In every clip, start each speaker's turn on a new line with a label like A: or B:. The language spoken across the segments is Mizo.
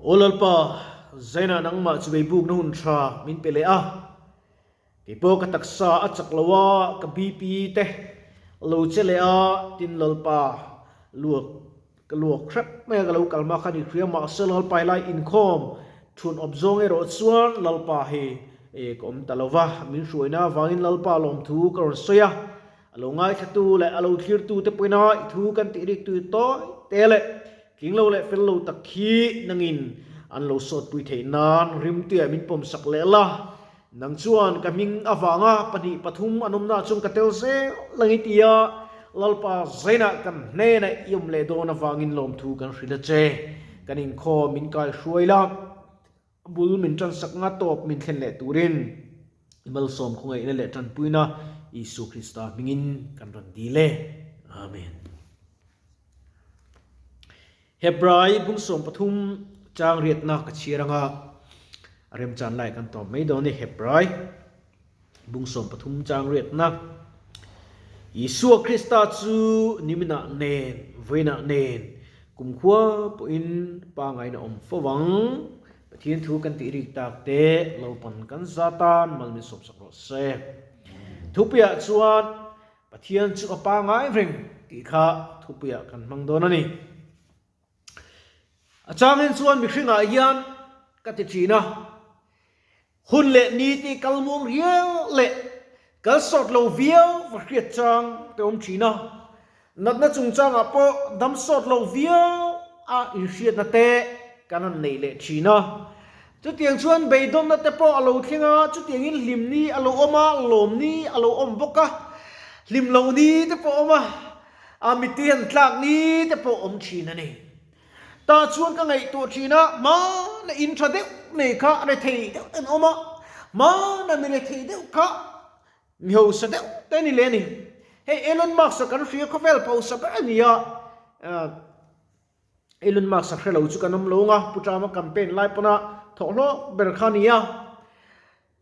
A: Aw Lalpa, Zainah nangmah chu beibukna hun tha min pe leh a. Kei pawh ka taksa a chak lo a, ka BP te lo che leh a, tin Lalpa luak ka luak hrep mai a, ka lo kal hma khan i hria mahse Lalpa helai inkhawm thun awp zawng erawh chuan Lalpa hi ka awm ta lo va, min hruaina avangin Lalpa lawmthu ka rawn sawi a, a lo ngaithlatu leh a lo thlirtu te pawhin a i thu kan tih rik tui tawi te leh tling lo leh fel lo tak khi nangin an lo sawtpui theih nan rimtuiah min pawmsak leh la. Nang chuan ka hming avanga pahnih pathum an awmna chuan ka tel zel lang i ti a, Lalpa zainah kan hnenah i awm leh dawn avangin lawmthu kan hrilh a che. Kan inkhawm min kaihruai la, a bul min tansak nga tawp min thlen leh turin i malsawm khawngaihna leh tanpuina Isua Krista hmingin kan rawn dil e. Amen. Hebrai bung 13 chang riatna ka chhiar anga a remchan lai kan tawp mai dawn a ni. Hebrai bung 13 chang riatna Isua Krista chu niminah nen, vawiinah nen, kumkhua pawhin pangaina awm fo ang. Pathian thu kan tih rik tak te Lalpan kan za tan mal min sawmsak rawh se. Thupuiah chuan Pathian chu a pangai reng tih kha thupuiah kan hmang dawn a ni. A changin chuan mihringah hian ka ti thin a, hun leh ni tih kal muang riau leh kal sawt lo viau va hriat chang te awm thin a, natna chungchangah pawh dam sawt lo viau a inhriatna te kan han nei leh thin a. Chutiang chuan beidawnna te pawh a lo thleng a, chutiangin hlim ni a lo awm a, lawm ni a lo awm bawk a, hlim loh ni te pawh a awm a, a mittui han tlak ni te pawh a awm thin a ni. Tah chuan ka ngaihtuah thin a, hmana in tha deuh nei kha rethei deuh te an awm a, hmana mi rethei deuh kha mi hausa deuh te a ni leh a ni. Hei Elon Musk-a kan hria khawvel pawisa ber a ni a, Elon Musk a hre lo chu kan awm lo nga, Pu Trump-a campaign lai pawna thawh hlawk ber kha a ni a.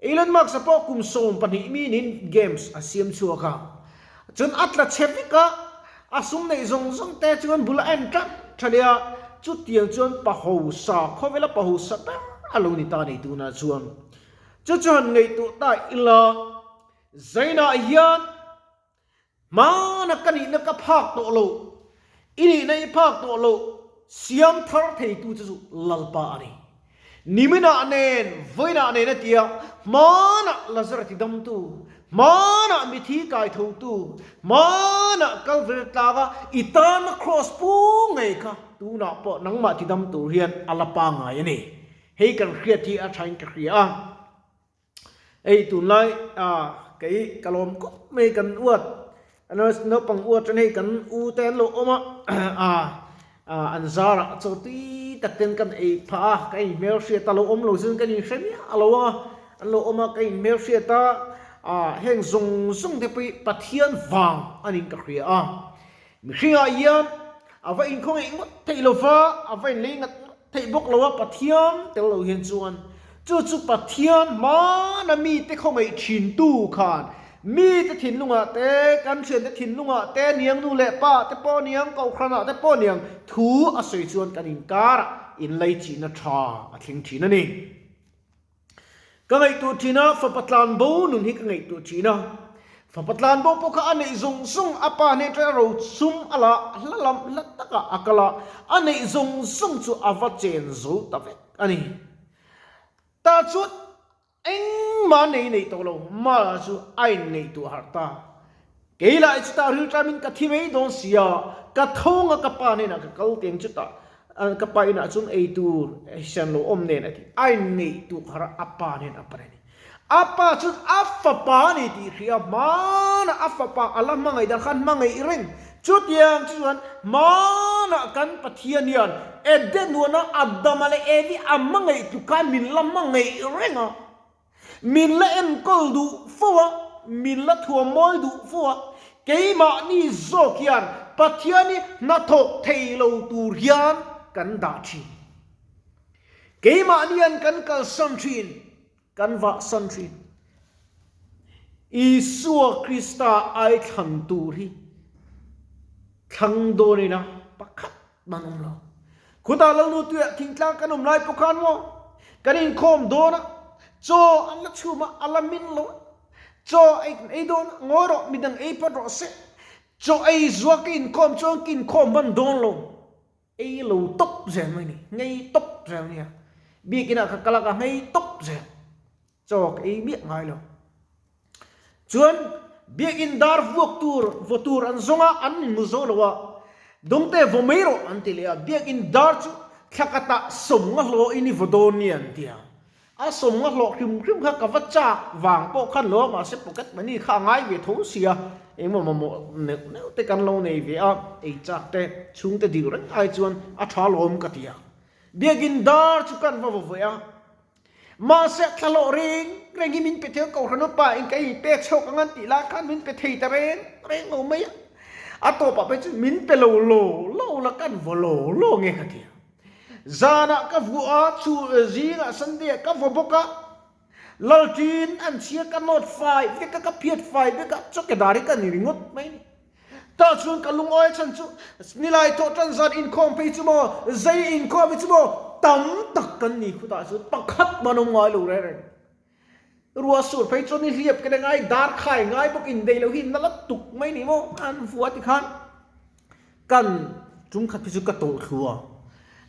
A: Elon Musk a pawh kum 12 mi niin games a siam chhuak a. Chuan a tla chhe vek a, a sum neih zawng zawng te chuan bul a en tlat tha leh a, chutiang chuan pahosa, khawvela pahosa ber a lo ni ta a ni tunah chuan. Chu chu han ngaihtuah ta ila, Zainah hian Hmana ka nihna ka phak tawh lo, i nihna i phak tawh lo, siam thar theitu che chu Lalpa a ni. Niminah nen, vawiinah nen a ti a, hmanah Lazara tidamtu, hmanah mithi kaithotu, hmanah Kalvari tlanga i tana kraws pu ngei kha tunah pawh nangmah tidam tur hian a la pangngai a ni. Hei kan hriat hi a thain ka hria a. Hei tunlai kei ka lawm khawp mai kan uat naupang uat tan hei kan u te an lo awm a an zarah chaw tui tak ten kan ei phah a ka inhmelhriat a lo awm lo chuan kan inhre miah lo a an lo awm a ka inhmelhriat a heng zawng zawng te pawh hi Pathian vang a niin ka hria a mihringah hian a va inkhawngaih ngawt theih lo va a va inlei ngat ngawt Theih bawk lo a Pathian tel lo hian chuan chu chu Pathian hmana mite khawngaih thintu khan mite thinlungah te, kan thiante thinlungah te, niang nu leh pa te pawh niang, kohhranah te pawh niang thu a sawi chuan kan inkarah inlaichihna tha a thleng thin a ni. Ka ngaihtuah thin a, fapa tlanbo nun hi ka ngaihtuah thin a. Fapa tlanbo pawh kha a neih zawng zawng a pa hnen atanga ro sum a la hla lam hla takah a kal a, a neih zawng zawng chu a va chen zo ta vek a ni. Tah chuan engmah nei neih tawh lo, Mala chu a inngaihtuah harh ta. Kei lah chutah rilṭamin ka thi mai dawn sia, ka tho anga ka pa hnenah ka kal teng chutah ka pa inah chuan ei tur hrian lo awm nen a ti. A inneih tuk har a, a pa hnen a pan a ni. A pa chuan a fapa a ni tih hria hmanah a fapa a la hmangaih dan khan hmangaih reng. Chutiang chu chuan hmanah kan Pathian hian Eden huana Adama leh Evi a hmangaih tluk khan min la hmangaih reng a. Min la enkawl duh fo a, min la thuam mawi duh fo a, keimahni zawk hian Pathian hi hnathawk thei lo tur hian kan dah thin. Keimahni hian kan kalsan thin, kan vahsan thin. Isua Krista ai thlan tur hi thlang dawn ila pakhat man awm lo. Khutah Lalnu tuiah thingtlang kan awm lai pawh khan maw kan inkhawm dawn a, chaw an la chhum a, a la min lo a, chaw ei kan ei dawn a, ngawi rawh midang ei phawt rawh se, chaw ei zuah ka inkhawm chuan ka inkhawm hman dawn lo, ei lo tawp zel mai ni, nghei tawp zel nia, biakinah ka kal a ka nghei tawp zel. Chaw ka ei miah ngai lo. Chuan biakinn dar vuak tur vaw tur an zawng a, an inmu zo lo a, Dawngte vaw mai rawh an ti leh a, biakinn dar chu thla khatah sawm nga hlawh in i vaw dawn nia an ti a. A sawm nga hlawh hrim hrim kha ka va chak vang pawh khan lo a, mahse pocket money kha a ngai ve tho sia, engemaw mamawh neuh neuh te kan lo nei ve a, ei chak te chhungte dil reng ai chuan a tha lawm ka ti a. Biakinn dar chu kan va vaw vawi a, Mahse, thlahlawh reng reng hi min pe thei a, Kohhran upa in ka inpek chhuak ang an tih lai khan min pe thei ta reng reng lo mai a. A tawpah phei chuan min pe lo lo lo la kan vaw lo lo nge ka ti a. Zanah ka vuah a, chu zingah Sunday ah ka vaw bawk a, Lalṭin an chhia ka nawt fai vek a, ka phiat fai vek a, chawkedar hi ka ni ringawt mai a ni. Tah chuan ka lungawi chhan chu nilai thawh tan zan inkhawm phei chu maw, zei inkhawm hi chu maw tam tak kan ni khutah chuan pakhat man awm ngai lo reng reng. Ruah sur phei chuan i hliap kena ngai dar khai ngai bawk indeih loh hi na la tuk mai ni maw an vua ti khan kan tum khat phei chu ka tawlh thlu a.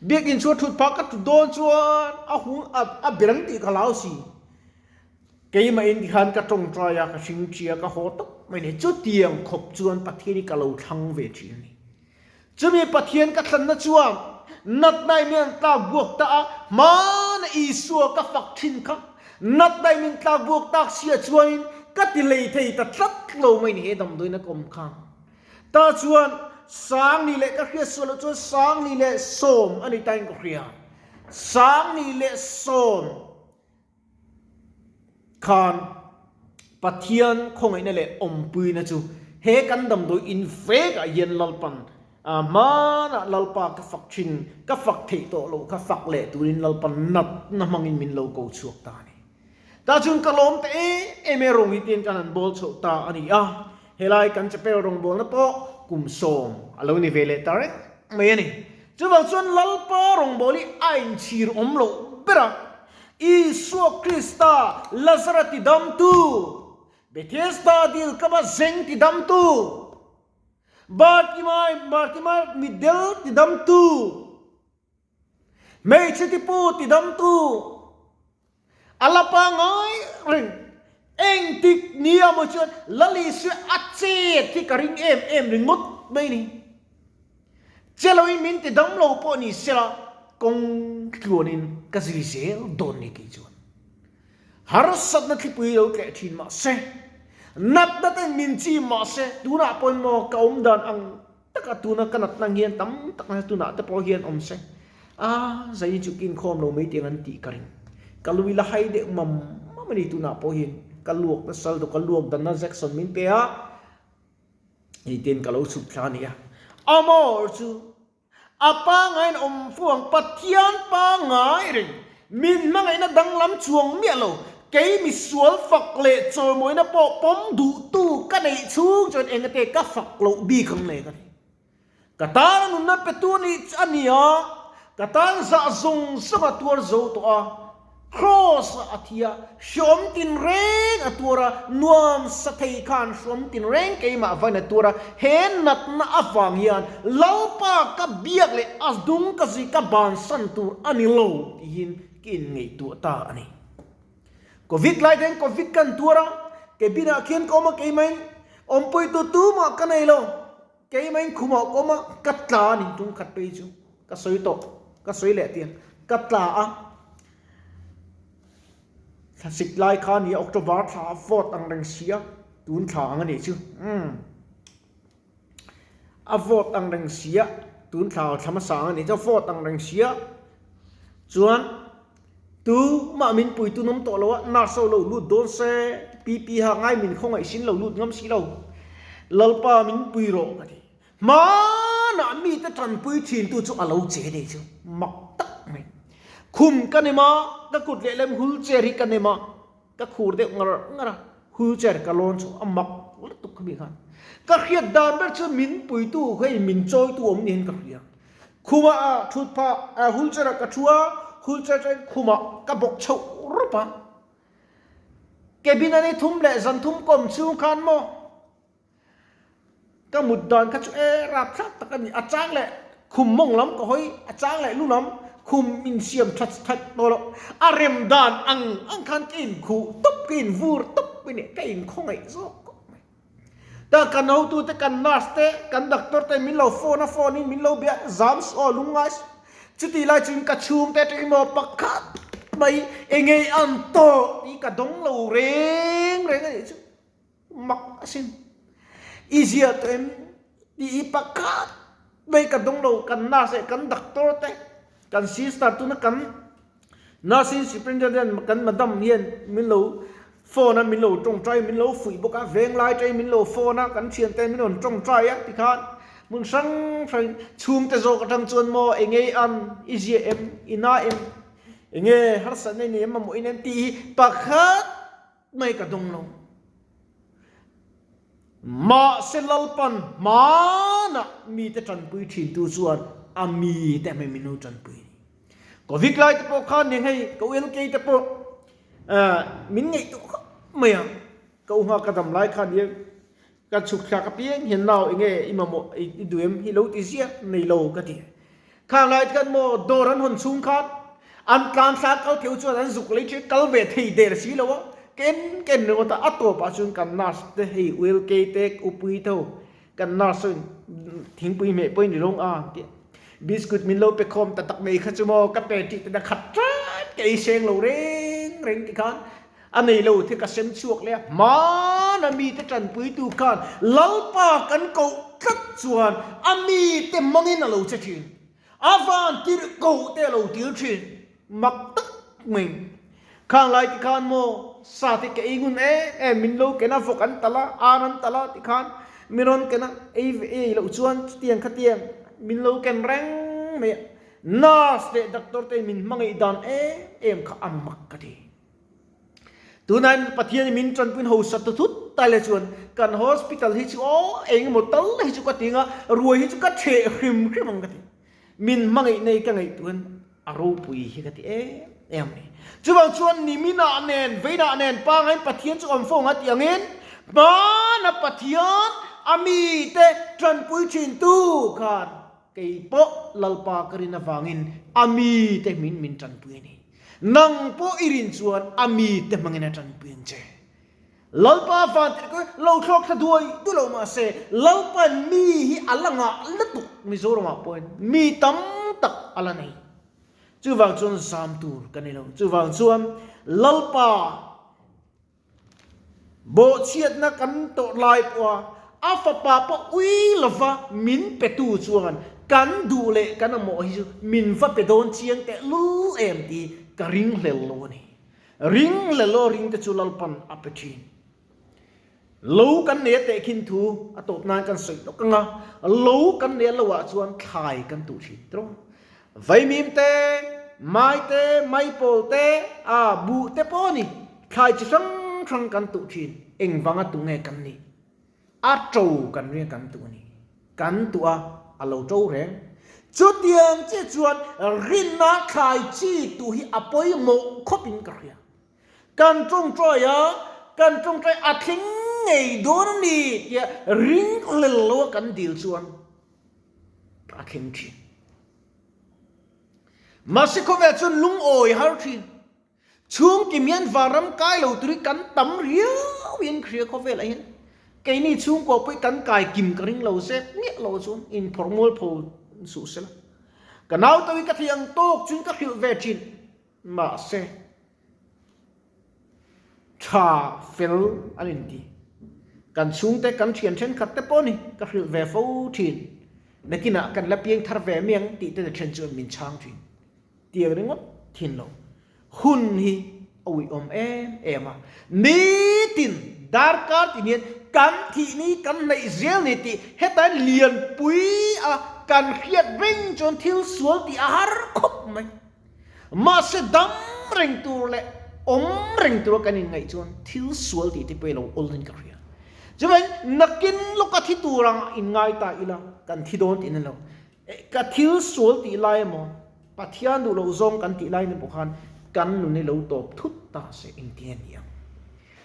A: Biakinn chu a thut phah ka thut dawn chuan a hung a berang tih ka hlau si. Keimah in tikhan ka tawngtai a, ka hring ṭi a, ka haw tawp mai ni. Chutiang khawp chuan Pathian hi ka lo thlang ve ṭhin a ni. Chumi Pathian ka thlanna chuan natna in min an tlak buak ta a, hmana Isua ka fak ṭhin kha natna in min tlak buak tak sia chuanin ka ti lei thei ta tlat lo mai ni he damdawiin a kawm khan. Tah chuan Sangni leh ka hriat sual loh chuan Sangni leh Sawm a ni tain ka hria. Sangni leh Sawm. Khan Pathian khawngaihna leh awmpuina chu he kan damdawi in vekah hian Lalpan hmanah Lalpa ka fak thin, ka fak theih tawh loh kha fak leh turin Lalpan natna hmangin min lo ko chhuak ta a ni. Tah chuan ka lawm ta em em e rawng hi tiin kan han bawl chhoh ta a ni a, helai kan chapel rawngbawlna pawh kum sawm a lo ni ve leh ta reng mai a ni. Chuvang chuan Lalpa rawngbâwl hi a inchhir awm loh ber a, Isua Krista, Lazara tidamtu, Bethesda dil kama zeng tidamtu, Bartimai, Bartimai mitdel tidamtu, hmeichhe tipu tidamtu, A la pangai reng. Engtik ni a maw chuan Lalisua a chet hi ka ring em em ringawt mai ni. Che loin min ti dam lo pawh ni sela kawng tluanin ka zui zel dawn ni kei chuan. Harsatna thlipui lo tleh thin mah se, natna ten min chim mah se, tunah pawhin maw ka awm dan ang Taka tuna ka natna ang hian tam tak nasa tunah te pawh hian awm se, a zai chu kin khawm lo mai tiang an tih ka ring. Ka lui la hai deuh mam mam a ni tunah pawh hian ka luak na sal dawk a luak danna Jackson min pe a, hei ten ka lo chhuk thla a ni a. Amor chu a pangaiin awm fo ang, Pathian pangai reng, min hmangaihna danglam chuang miah lo, kei misual fak leh chawimawina pawh pawm duhtu ka neih chhung chuan engate ka fak loh bik ang le ka ti. Ka tana nunna petu a nih a ni a, ka tan zah zawng zawng a tuar zo tawh a, Kraws ah a thi a, hreawm tinreng a tuar a, nuam sa thei khan hreawm tinreng keimah vain a tuar a, he natna avang hian Lalpa ka biak leh a dung ka zui ka bansan tur a ni lo tihin ka inngaihtuah ta a ni. Covid lai te hian Covid kan tuar a, cabin ah khian ka awm a keimahin awmpuitu tumah ka nei lo, keimahin khumah ka awm a, ka tla a ni tum khat phei chu ka sawi tawh, ka sawi leh tiang ka tla a, thlasik lai kha a ni a October thla a vawt ang reng si a, tun thla ang a nih chu umm. A vote ang reng sia, tun thla thla hmasa ang a nih chuan vote ang reng sia chuan tumah min pui tun awm tawh lo a, nurse ho lo lut dawn se, PP ha ngai min khawngaih sin lo lut ngam si lo, Lalpa min pui rawh ka ti. Hmanah mite tanpui thin tu chu a lo che nei chu mak tak mai. Khum ka nem a, ka kut lehlam wheelchair hi ka nem a. Ka khur deuh ngar ngar a, wheelchair ka lawn chu a mak lutuk khami khan. Ka hriat dan ber chu min puitu hei min chawitu awm niin ka hria. Khumah a thut phah a wheelchair ah ka thu a, wheelchair atangin khumah ka bawk chhoh rawp a. Cabin a ni thum leh zan thum kawm chhung khan maw ka mut dan kha chu e rapthlak tak a ni. A chang leh khum mawng lam ka hawi, a chang leh lu lam khum insiam that that tawh loh. A rem dan ang ang khan ka inkhuh tawp, ka invur tawp a ni, ka inkhawngaih zawk khawp mai. Ta kan hotute, kan nurse te, kan doctor te min lo phone a, phone in min lo bia zam suh aw lung ngai suh. Chuti lai chuan ka chhungte atangin emaw pakhat mai engei an tawh tih ka dawng lo reng reng a nih chu. Mak asin. I zia tawh em tih hi pakhat mai ka dawng lo, kan nurse leh kan doctor te, kan sister tuna kan Nursing Superintendent kan madam hian min lo phone a, min lo tawngtai, min lo fuih bawk a, venglai te min lo phone a, kan thiante min rawn tawngtai a tikhan hmun hrang hrang chhungte zawk atang chuan maw enge an i ziah em, i na em, enge harsatna i nei em mamawh in em tih hi pakhat mai ka dawng lo. Mahse Lalpan hmanah mite tanpui thintu chuan a mite hmei min lo tanpui a ni. Covid lai te pawh khan eng hei ka ULK te pawh min ngaihtuah khawp mai a, ka u nghak ka dam lai khan hian ka chhuk thlak apiang hian nau enge i mamawh i duh em hi lo ti ziah nei lo ka ti. Khang lai te khan maw dawr an hawn chhung khan an tlan thla kal theu chuan an zuk lei thin kal ve thei der si lo a, ken ken ringawt a, a tawpah chuan kan nurse te hei ULK te upui te ho kan nurse ho in thingpui hmeh pawhin i rawng a an ti a, biscuit min lo pe khawm ta tak mai kha chu maw ka pe tih te na khat ṭan ka ei seng lo reng reng ti khan A nei lo the ka sem chhuak leh a, hmana mite tanpuitu khan Lalpa kan koh tlat chuan a mite hmangin a lo che thin. A van tirh koh te a lo tir thin. Mak tak mai. Khang lai ti khan maw sa te ka ei ngun em em, min lo ken a, vawk an talh a, an an talh a ti khan mi rawn ken a, ei ve ei loh chuan chutiang khatiang min lo ken reng mai a. Nurse leh doctor te min hmangaih dan em em kha a mak ka ti. Tunah Pathian min tanpuiin hausa ta thut ta le chuan kan hospital hi chu aw eng emaw tal hi chu ka ti anga ruai hi chu ka theh hrim hrim ang ka ti. Min hmangaih nei ka ngaihtuahin a ropui hi ka ti em em a ni. Chuvang chuan niminah nen veinah nen pangain Pathian chu awm fo ang a tih angin hmana Pathian a mite tanpui thintu khan kei pawh Lalpa ka rin avangin a mite min min tanpui a ni. Nang pawh i rin chuan a mite hmangin a tanpui ang che. Lalpa van tirh kha lo thlawk thla duai duh lo mah se, Lalpa'n mi hi a la ngah lutuk Mizoramah pawhin mi tam tak a la nei. Chuvang chuan zam tur ka ni lo. Chuvang chuan Lalpa. Bawhchhiatna kan tawh lai pawha a fapa pawh ui lova min petu chuan kan duh leh kan amawh hi chu min va pe dawn chiang teh lul em tih ka ringhlel lo a ni. Ringhlel aw ringte chu Lalpan a pe thin. Lo kan nei a tehkhin thu a tawp nan kan sawi lawk ang a, lo kan nei a lo ah chuan thlai kan tuh thin tawh. Vaimim te, mai te, maipawl te, a buh te pawh a ni. Thlai chi hrang hrang kan tuh thin. Engvanga tuh nge kan nih? A to kan ring a kan tuh a ni. Kan tuh a, a lo to reng. Chutiang chiah chuan rinna thlai chi tuh hi a pawimawh khawpin ka hria. Kan tawngtai a, kan tawngtai a thleng ngei dawn a ni tia ringhlel lo a kan dil chuan a thleng thin. Mahse khawvel chuan lungawi har thin. Chhung kim hian vanram kai lo tur hi kan tam riau in hria khawvelah hian. Keini chhungkua pawh hi kan kai kim ka ring lo se miah lo chuan inphawrh mualpho suh sela. Ka naute hi ka thei ang tawk chuan ka hrilh ve thin. Mahse tha fel an inti. Kan chhungte, kan thian thenkhat te pawh ni ka hrilh ve fo thin. Nakinah kan la piang thar ve mai ang tih te then chuan min chhang thin. Tiang ringawt thin lo. Hun hi a uiawm em em a. Nitin darkar tin hian kan thih ni kan hnaih zel ni tih hetain lianpui a kan hriat reng chuan thil sual tih a har khawp mai. Mahse dam reng tur leh awm reng tura kan inngaih chuan thil sual tih te pawh i lo awl in ka hria. Chuvangin nakin lawka thi tur ang inngai ta ila kan thi dawn tih na lo. Ka thil sual tih lai emaw, Pathian duh loh zawng kan tih lai ni pawh khan kan nun hi lo tawp thut ta se engtin a ni ang?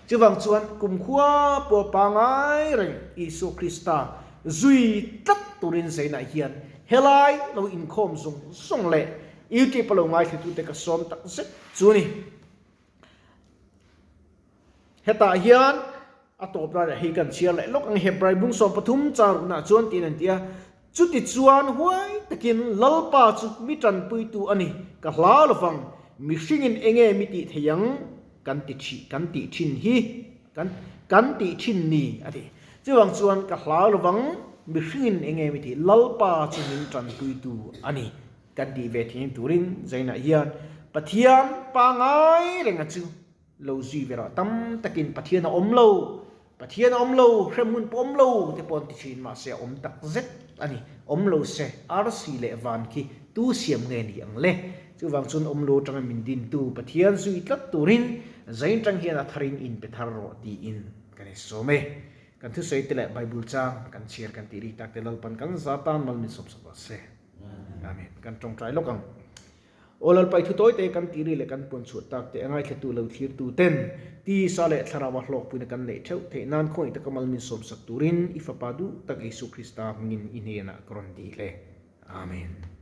A: Chuvang chuan kumkhua pawh pangai reng Isua Krista zui tlat turin Zainah hian helai lo inkhawm zawng zawng leh YouTube a lo ngaithletute ka sawm tak zet chu a ni. Hetah hian a tawp laiah hei kan chhiar leh lawk ang Hebrai bung 13 chang ruknaah chuan tiin an ti a, Chutichuan huai takin Lalpa chu mi tanpuitu a ni, ka hlau lovang, mihringin enge mi tih thei ang kan ti thi kan tih thin hi kan kan tih thin ni a ti. Chuvang chuan ka hlau lovang, mihringin enge mi tih Lalpa chu min tanpuitu a ni kan tih ve thei turin Zainah hian Pathian pangai renga chu Lo zui ve rawh. Tam takin Pathian a awm lo, Pathian a awm lo, hremhmun pawh awm lo te pawh an ti thin, mahse a awm tak zet a ni. Awm lo se, arsi leh van khi tu siam nge ni ang le? Chuvang chuan awm lo atanga min dintu Pathian zui tlat turin zain tang hian a tharin in pe thar rawh tiin kan insawm e. Kan thusawi te leh Bible chang kan chhiar kan tih rik tak te Lalpan kan za tan mal min sawmsak rawh se. Amen. Kan tawngtai lawk ang. Aw Lalpa i thu tawi te kan tih ri leh kan puan chhuah tak te a ngaithlatu lo thlirtu ten tisa leh thlarau a hlawkpuina kan neih theuh theih nan khawngaih taka mal min sawmsak turin i Fapa duh tak Isu Krista hmingin i hnenah ka rawn dil e. Amen.